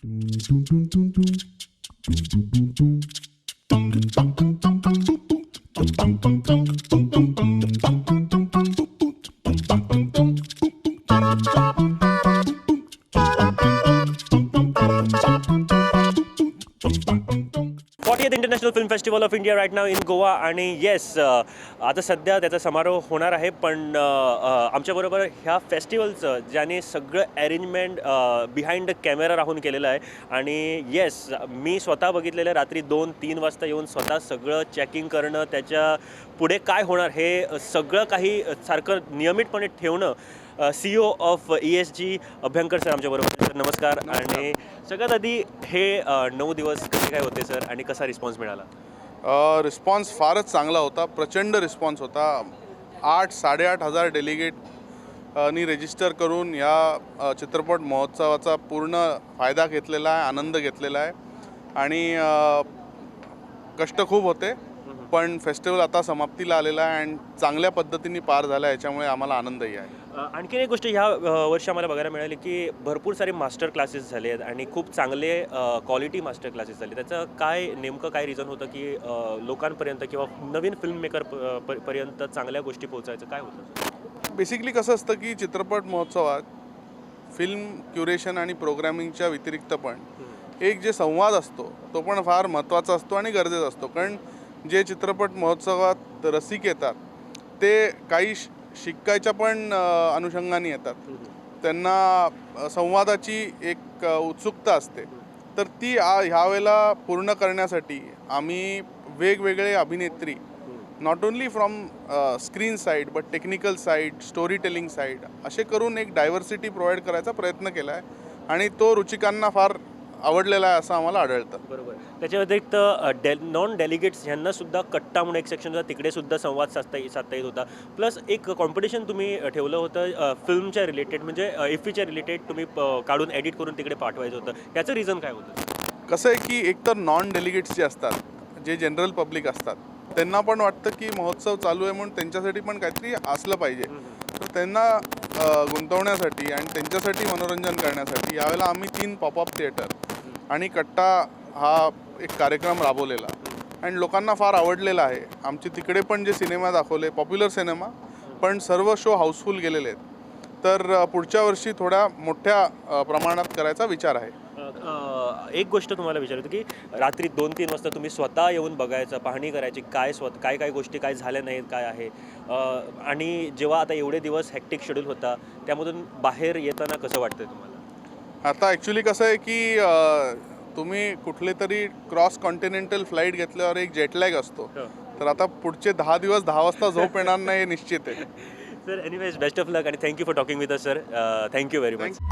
40th International Film Festival of India right now in Goa. आणि येस, आता सध्या त्याचा समारोह होणार आहे, पण आमच्याबरोबर ह्या फेस्टिवलचं ज्याने सगळं अरेंजमेंट बिहाइंड the camera राहून केलेलं आहे आणि येस, मी स्वतः बघितलेलं आहे, रात्री 2-3 वाजता येऊन स्वतः सगळं चेकिंग करणं, त्याच्या पुढे काय होणार हे सगळं काही सारखं नियमितपणे ठेवणं, CEO of ESG Abhyankar sir आमच्याबरोबर आहेत. सर नमस्कार. आणि सगळ्यात आधी हे 9 दिवस कसे काय होते सर आणि कसा रिस्पॉन्स मिळाला? रिस्पॉन्स फारच चांगला होता, प्रचंड रिस्पॉन्स होता. 8-8.5 हजार डेलिगेट नी रजिस्टर करून या चित्रपट महोत्सवाचा पूर्ण फायदा घेतलेला आहे, आनंद घेतलेला आहे आणि कष्ट खूप होते, पण फेस्टिवल आता समाप्तीला आलेला आहे आणि चांगल्या पद्धतीने पार झाला, याच्यामुळे आम्हाला आनंदही आहे. आणखीन एक गोष्ट ह्या वर्षी आम्हाला बघायला मिळाली की भरपूर सारे मास्टर क्लासेस झाले आहेत आणि खूप चांगले क्वालिटी मास्टर क्लासेस झाले. त्याचं काय नेमकं काय रिझन होतं की लोकांपर्यंत किंवा नवीन फिल्म मेकर पर्यंत चांगल्या गोष्टी पोहोचायचं काय होतं? बेसिकली कसं असतं की चित्रपट महोत्सवात फिल्म क्युरेशन आणि प्रोग्रामिंगच्या व्यतिरिक्त पण एक जे संवाद असतो तो पण फार महत्त्वाचा असतो आणि गरजेचा असतो, कारण जे चित्रपट महोत्सवात रसिक येतात ते काही शिकायच्या पण अनुषंगाने येतात. त्यांना संवादाची एक उत्सुकता असते, तर ती ह्यावेळेला पूर्ण करण्यासाठी आम्ही वेगवेगळे अभिनेत्री, not only from screen side but technical side, story telling side, असे करून एक डायव्हर्सिटी प्रोव्हाइड करायचा प्रयत्न केला आहे आणि तो रुचिकांना फार आवडलेला आहे असं आम्हाला आढळतं. बरोबर. त्याच्या व्यतिरिक्त नॉन डेलिगेट्स ह्यांना सुद्धा कट्टा म्हणून एक सेक्शन होता, तिकडे सुद्धा संवाद साधता येत होता. प्लस एक कॉम्पिटिशन तुम्ही ठेवलं होतं फिल्मच्या रिलेटेड, म्हणजे इफ्फीच्या रिलेटेड तुम्ही काढून एडिट करून तिकडे पाठवायचं होतं. याचं रिझन काय होतं? कसं आहे की एकतर नॉन डेलिगेट्स जे असतात, जे जनरल पब्लिक असतात, त्यांना पण वाटतं की महोत्सव चालू आहे म्हणून त्यांच्यासाठी पण काहीतरी असलं पाहिजे. तर त्यांना गुंतवण्यासाठी आणि त्यांच्यासाठी मनोरंजन करण्यासाठी यावेळेला आम्ही 3 पॉपअप थिएटर आणि कट्टा हा एक कार्यक्रम राबवलेला आणि लोकांना फार आवडलेला आहे. आमचे तिकडे पण जे सिनेमा दाखवले, पॉप्युलर सिनेमा, पण सर्व शो हाऊसफुल गेलेले आहेत. तर पुढच्या वर्षी थोड्या मोठ्या प्रमाणात करायचा विचार आहे. अ, अ, एक गोष्ट तुम्हाला विचारतो की रात्री 2-3 वाजता तुम्ही स्वतः येऊन बघायचं, पाहणी करायची, काय स्वतः काय काय गोष्टी काय झाल्या नाहीत, काय आहे, आणि जेव्हा आता एवढे दिवस हॅक्टिक शेड्यूल होता त्यामधून बाहेर येताना कसं वाटतंय तुम्हाला? आता ॲक्च्युली कसं आहे की तुम्ही कुठले तरी क्रॉस कॉन्टिनेंटल फ्लाईट घेतल्यावर एक जेटलॅग असतो, तर आता पुढचे 10 दिवस 10 वाजता झोप येणार नाही हे निश्चित आहे. Sir, anyways, best of luck आणि thank you for talking with us sir. Thank you very much.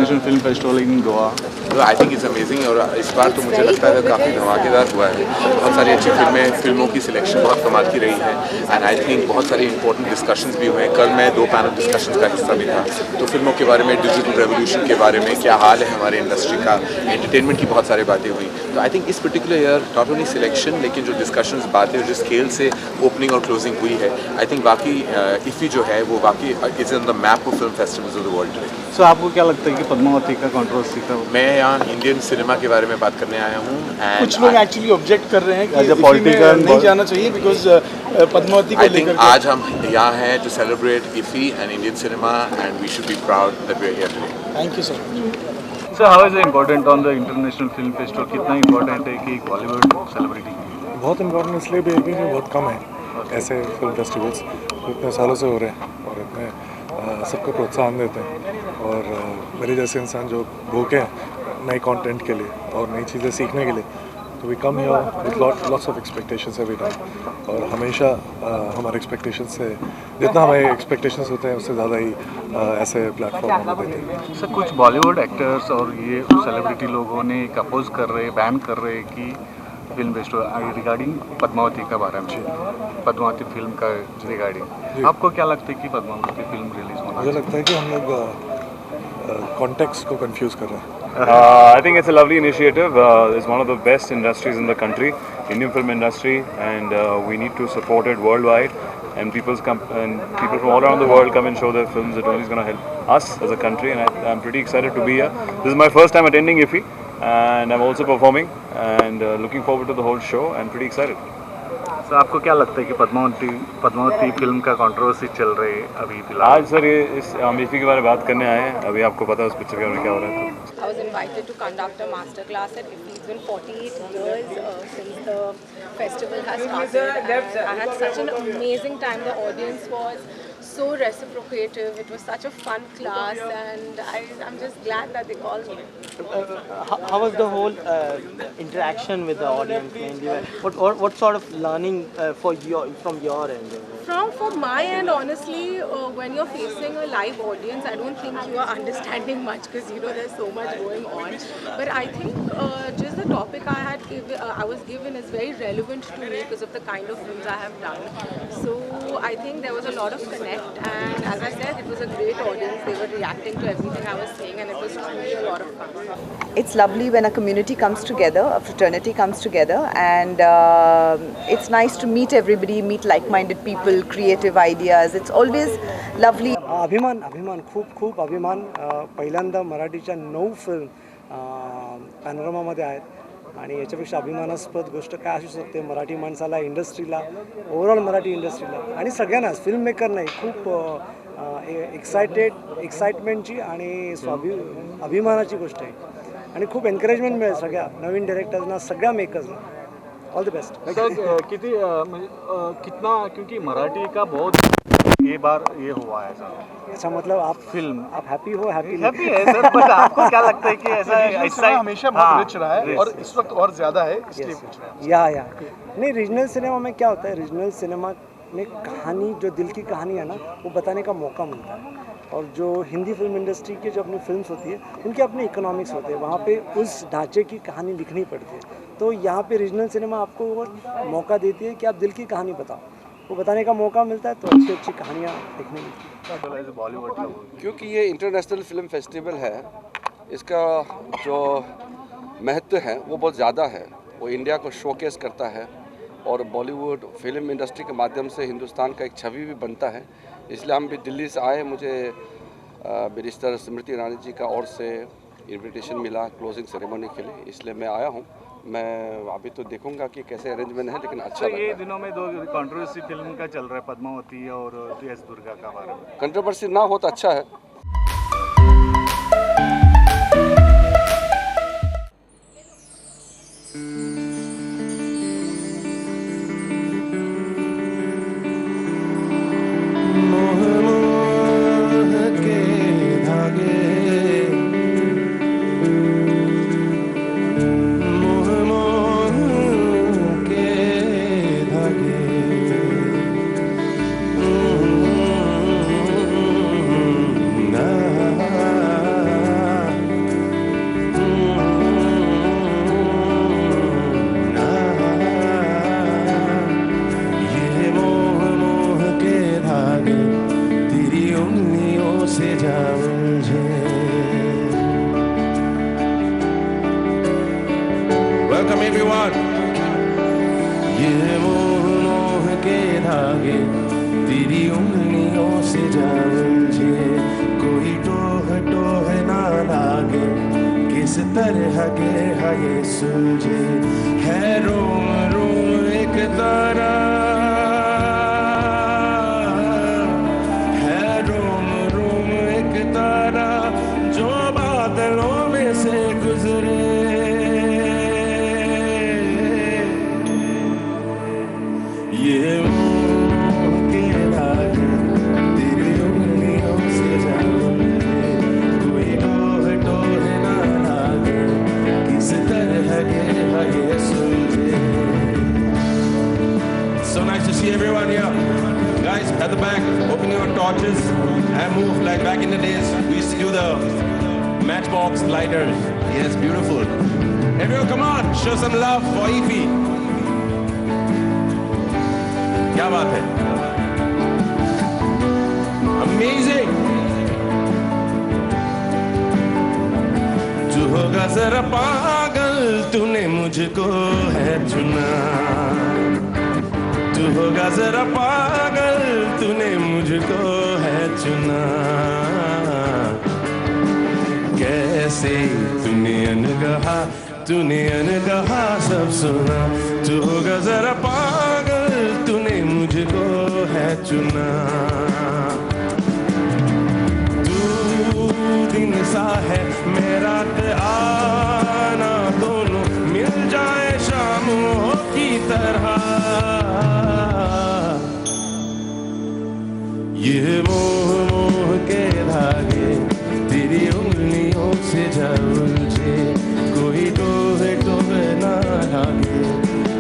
International Film Festival in Goa? I think it's amazing Aur is bar तो मुझे लगता है काफ़ी धमाकेदार हुआ है। बहुत सारी अच्छी फिल्में, फिल्मों की सिलेक्शन बहुत कमाल की रही है एंड I think बहुत सारे इंपॉर्टेंट डिस्कशंस भी हुए हैं। कल मैं 2 पैनल डिस्कशंस का हिस्सा भी था, तो फिल्मों के बारे में, डिजिटल रेवोल्यूशन के बारे में, क्या हाल है हमारे इंडस्ट्री का, एंटरटेनमेंट की बहुत सारी बातें हुई। तो I think is particular year not only selection लेकिन जो डिस्कशंस, बातें और जिस स्केल से ओपनिंग और क्लोजिंग हुई है, I think बाकी इफ़ी जो है वो बाकी is on the map of film festivals of the world today. So आपको क्या लगता है कि पद्मावती का कंट्रोवर्सी का? मैं यहाँ इंडियन सिनेमा के बारे में बात करने आया हूँ। कुछ लोग एक्चुअली ऑब्जेक्ट कर रहे हैं कि As a इसी में political नहीं जाना चाहिए because Padmavati co I think लेकर। आज हम यहाँ हैं to celebrate IFFI and Indian cinema and we should be proud that we are here today. Thank you sir. So how is important on the international film festival? कितना important है कि Bollywood celebrity? बहुत important इसलिए भी है क्योंकि बहुत कम है ऐसे film festivals जो इतने सालों से हो रहे हैं और इतने सबको प्रोत्साहन देते हैं और मेरे जैसे इंसान जो भूखे हैं नए कंटेंट के लिए और नई चीज़ें सीखने के लिए, तो we come here with lots of expectations every time और हमेशा हमारे एक्सपेक्टेशन से जितना हमारे एक्सपेक्टेशंस होते हैं उससे ज़्यादा ही ऐसे प्लेटफॉर्म हमें देते हैं। सर कुछ बॉलीवुड एक्टर्स और ये सेलिब्रिटी लोगों ने अपोज कर रहे, बैन कर रहे कि फिल्म फेस्टिवल रिगार्डिंग पद्मावती का बारे में, पद्मावती फिल्म का रिगार्डिंग आपको क्या लगता है कि पद्मावती फिल्म रिलीज होना? मुझे लगता है कि हम लोग कॉन्टेक्स्ट को कंफ्यूज कर रहे हैं। I think it's a lovely initiative. It's one of the best industries in the country, Indian film industry, and we need to support it worldwide. And people from all around the world come and show their films. It only is going to help us as a country, and I'm pretty excited to be here. This is my first time attending IFFI, and I'm also performing, and looking forward to the whole show. I'm pretty excited. So आपको क्या लगता है कि Padmavati film का controversy चल रही है अभी फिलहाल? आज सर ये इस हम IFFI के बारे में बात करने आए हैं। अभी आपको पता है उस पिक्चर के बारे में क्या हो रहा है। I was invited to conduct a master class at IFFI. It's been 48 years since the festival has started, and I had such an amazing time. The audience was so reciprocative. It was such a fun class, and I'm just glad that they called me. How was the whole interaction with the audience mainly? What sort of learning for your, from your end? For my end, honestly, when you're facing a live audience, I don't think you are understanding much because you know there's so much going on. But I think just the topic I was given is very relevant to me because of the kind of films I have done. So I think there was a lot of connect, and as I said, it was a great audience. They were reacting to everything I was saying, and it was truly a lot of fun. It's lovely when a community comes together, a fraternity comes together, and it's nice to meet everybody, meet like-minded people, creative ideas. It's always lovely. अभिमान अभिमान खूप खूप अभिमान। पहिल्यांदा मराठीच्या 9 film पॅनोरमामध्ये आहेत आणि याच्यापेक्षा अभिमानास्पद गोष्ट काय असू शकते मराठी माणसाला, इंडस्ट्रीला, ओव्हरऑल मराठी इंडस्ट्रीला आणि सगळ्यांनाच, फिल्म मेकर नाही, खूप एक्साइटमेंटची आणि अभिमानाची गोष्ट आहे आणि खूप एन्करेजमेंट मिळेल सगळ्या नवीन डिरेक्टर्सना, सगळ्या मेकर्सना। All the best. Sir किती कितना, क्योंकि मराठी का बहुत ये बार ये हुआ है सर। अच्छा, मतलब आप फिल्म आप हैप्पी हो? हैप्पी हैप्पी है सर, बट आपको क्या लगता है कि ऐसा हमेशा बहुत रिच रहा है और इस वक्त और ज़्यादा है, इसलिए पूछ रहे हैं। या नहीं, रीजनल सिनेमा में क्या होता है, रीजनल सिनेमा में कहानी, जो दिल की कहानी है ना, वो बताने का मौका मिलता है। और जो हिंदी फिल्म इंडस्ट्री की जो अपनी फिल्म्स होती है उनके अपने इकोनॉमिक्स होते हैं, वहाँ पे उस ढांचे की कहानी लिखनी पड़ती है। तो यहाँ पे रीजनल सिनेमा आपको वो मौका देती है कि आप दिल की कहानी बताओ, वो बताने का मौका मिलता है, तो अच्छी अच्छी कहानियाँ लिखने मिलती है। बॉलीवुड क्योंकि ये इंटरनेशनल फिल्म फेस्टिवल है, इसका जो महत्व है वो बहुत ज़्यादा है। वो इंडिया को शोकेस करता है और बॉलीवुड फिल्म इंडस्ट्री के माध्यम से हिंदुस्तान का एक छवि भी बनता है। इसलिए हम भी दिल्ली से आए, मुझे बैरिस्टर स्मृति ईरानी जी का ओर से इन्विटेशन मिला क्लोजिंग सेरेमनी के लिए, इसलिए मैं आया हूँ। मैं अभी तो देखूंगा कि कैसे अरेंजमेंट है, लेकिन अच्छा लग रहा है। ये दिनों में 2 कंट्रोवर्सी फिल्म का चल रहा है, पद्मावती और एस दुर्गा का बारे में। कंट्रोवर्सी ना हो तो अच्छा है। से जा उलझे। Welcome everyone. ये मोह मोह के धागे तेरी उंगलियों से जा उलझे, कोई टोह टोह ना लागे, किस तरह के है ये सुलझे। है रोम रोम एक तारा, है रोम रोम एक तारा, जो बादलों में से गुजरे। ये मोह के धागे तेरी उंगलियों से जा उलझे, कोई टोह टोह ना लागे, किस तरह के है ये सुलझे। So nice to see everyone here. Guys, at the back, open your torches and move like back in the days. We used to do the matchbox lighters. Yes, beautiful. Everyone, come on, show some love for IFFI. क्या बात है? Amazing. तू होगा जरा पागल, तूने मुझको है चुना। तू होगा जरा पागल, तूने मुझको है चुना। कैसे तूने अनकहा, तूने अनकहा सब सुना। तू होगा जरा पागल, तूने मुझको है चुना। तू दिन सा है मेरा आना, दोनों मिल जाए शामों की तरह। ये मोह मोह के धागे तेरी उंगलियों से जा उलझे, कोई टोह टोह ना लागे,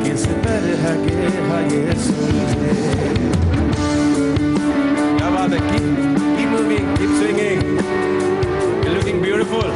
किस तरह के है ये सुलझे। क्या बात है? Keep, keep moving, keep swinging. You're looking beautiful.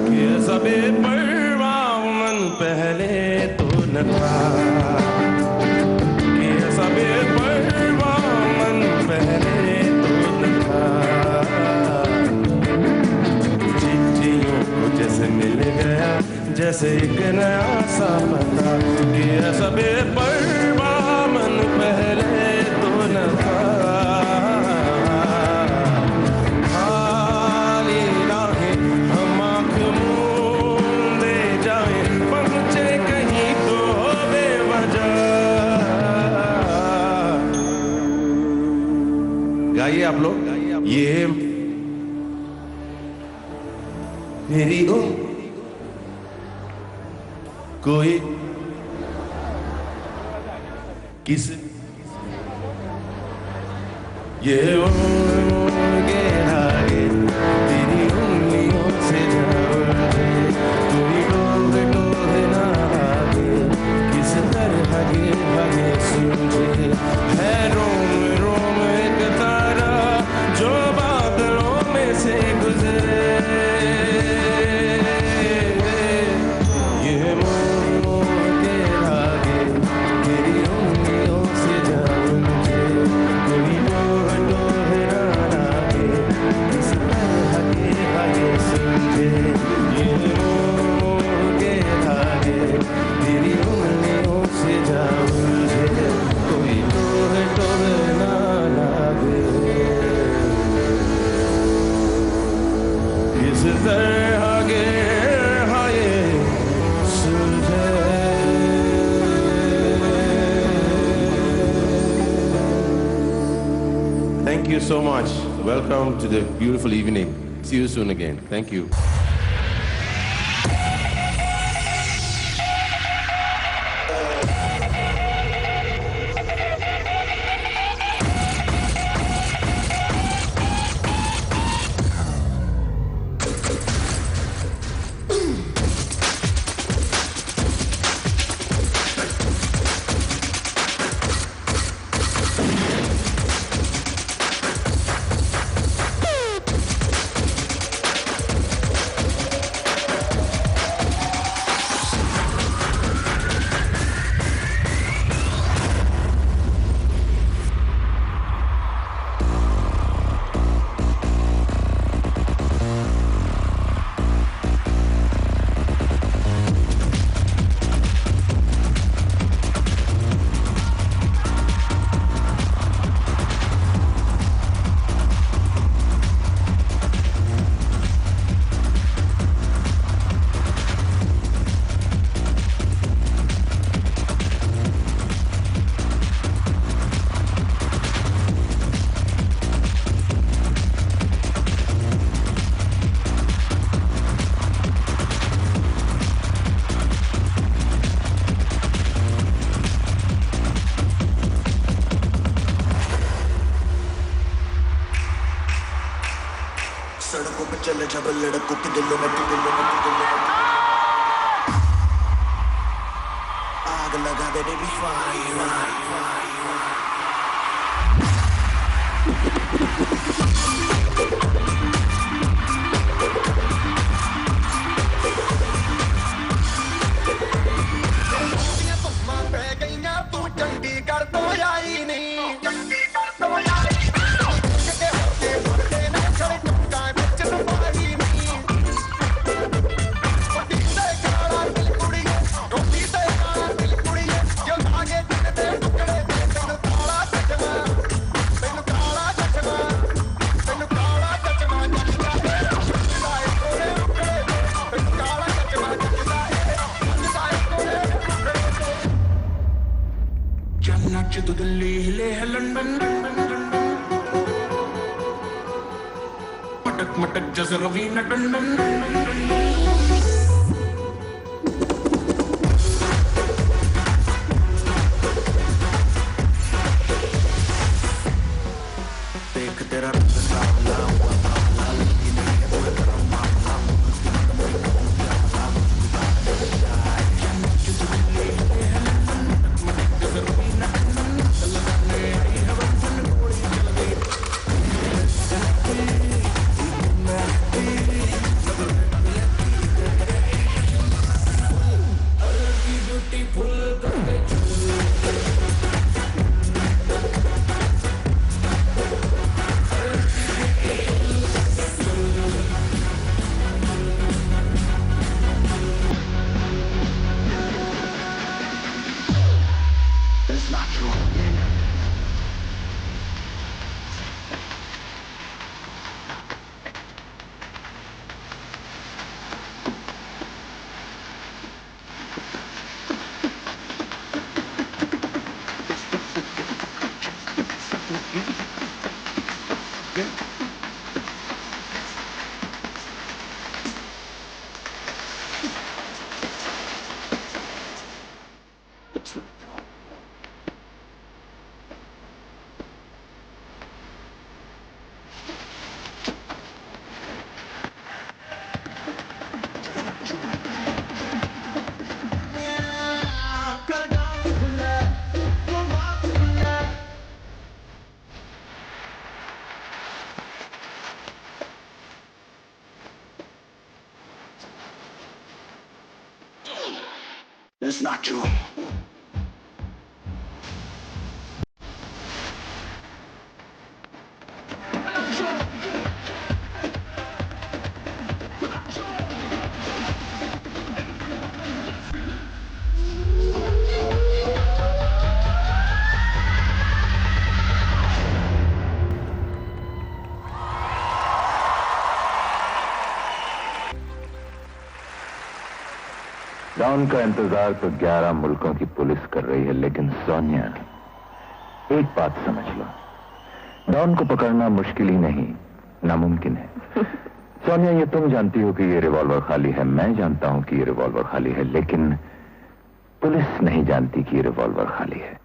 कि सबे परवाह मन पहले तो न था, कि सबे परवाह मन पहले तो न था। चिट्ठियों को जैसे मिल गया, जैसे एक नया सा पता। कि सबे परवाह मन पहले तो न था। खाली राहें हम आँख मूंदे जाएं, पहुंचे कहीं तो बेवजह। गाइए आप लोग। ये मेरी ओ कोई किस, ये के धागे तेरी उंगलियों से जा उलझे, कोई टोह टोह ना लागे, किस तरह के है ये सुलझे। है रोम रोम एक तारा, जो बादलों में से गुजरे। ये मोह मोह के धागे तेरी उंगलियों से जा उलझे, कोई टोह टोह ना लागे, किस तरह के है ये सुलझे। ये मोह मोह के धागे तेरी उंगलियों से जा उलझे, कोई टोह टोह ना लागे, किस तरह के है ये सुलझे। Thank you so much. Welcome to the beautiful evening. See you soon again. Thank you. चले जब लड़कों के दिलों में दिलों में दिलों में आग लगा दे बेबी फायर। तू दिल्ली हिले है लंदन, मटक मटक जैसे रवीना टंडन। देख तेरा रंग सावला हुआ बावला, लगी नहीं है कोई गरम मामला, It's not true. It's not true. Don का इंतजार तो 11 मुल्कों की पुलिस कर रही है, लेकिन सोनिया एक बात समझ लो, डॉन को पकड़ना मुश्किल ही नहीं नामुमकिन है। सोनिया ये तुम जानती हो कि ये रिवॉल्वर खाली है, मैं जानता हूं कि ये रिवॉल्वर खाली है, लेकिन पुलिस नहीं जानती कि ये रिवॉल्वर खाली है।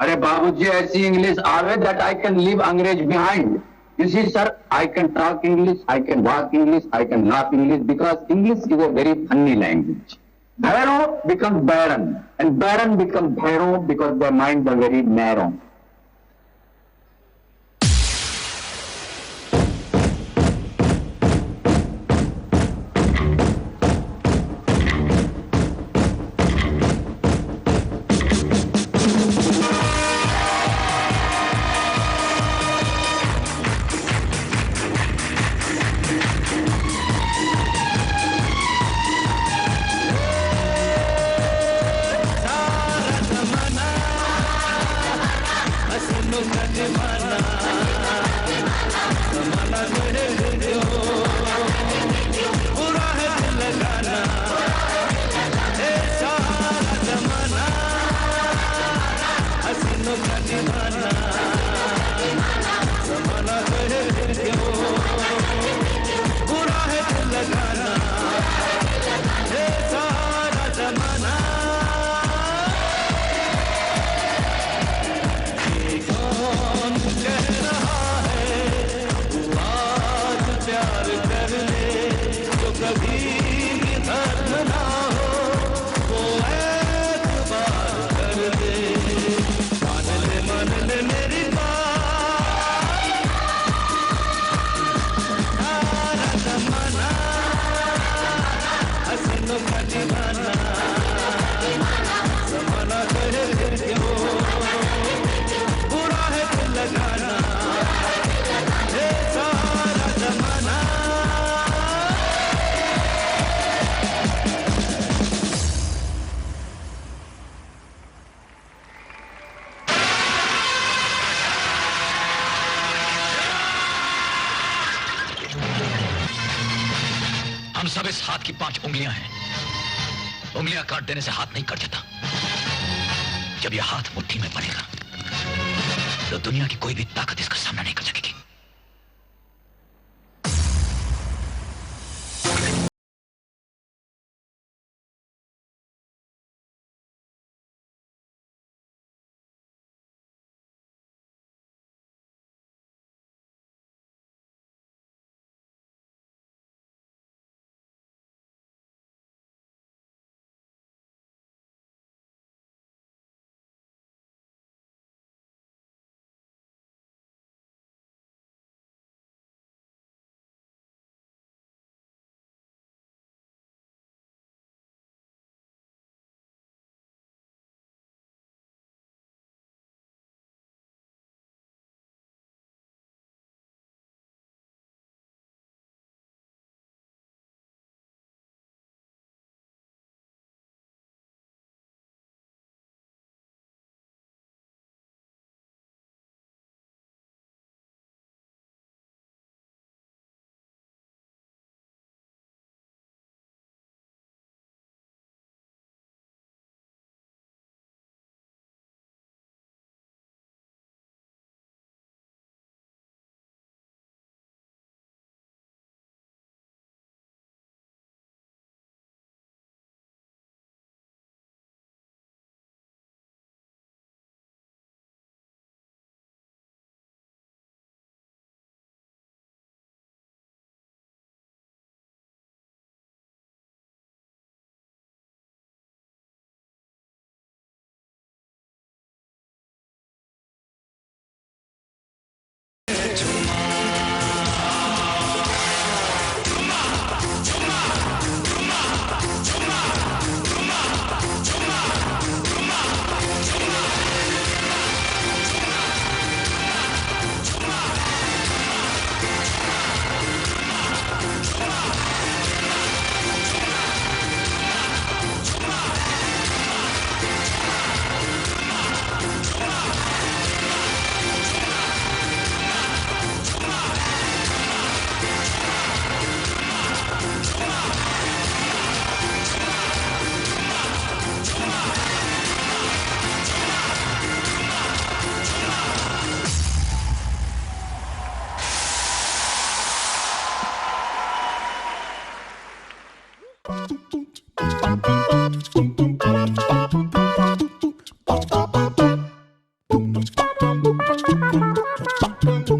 अरे बाबूजी ऐसी इंग्लिश आवे that I can leave अंग्रेज behind. You see sir, I can talk English, I can walk English, I can laugh English, because English is a very funny language. Bhairo becomes Baron and Baron becomes Bhairo because their minds are very narrow. हम सब इस हाथ की 5 उंगलियां हैं। उंगलियां काट देने से हाथ नहीं cut जाता। जब यह हाथ मुट्ठी में पड़ेगा तो दुनिया की कोई भी ताकत इसका सामना नहीं कर सकेगी। Thank you.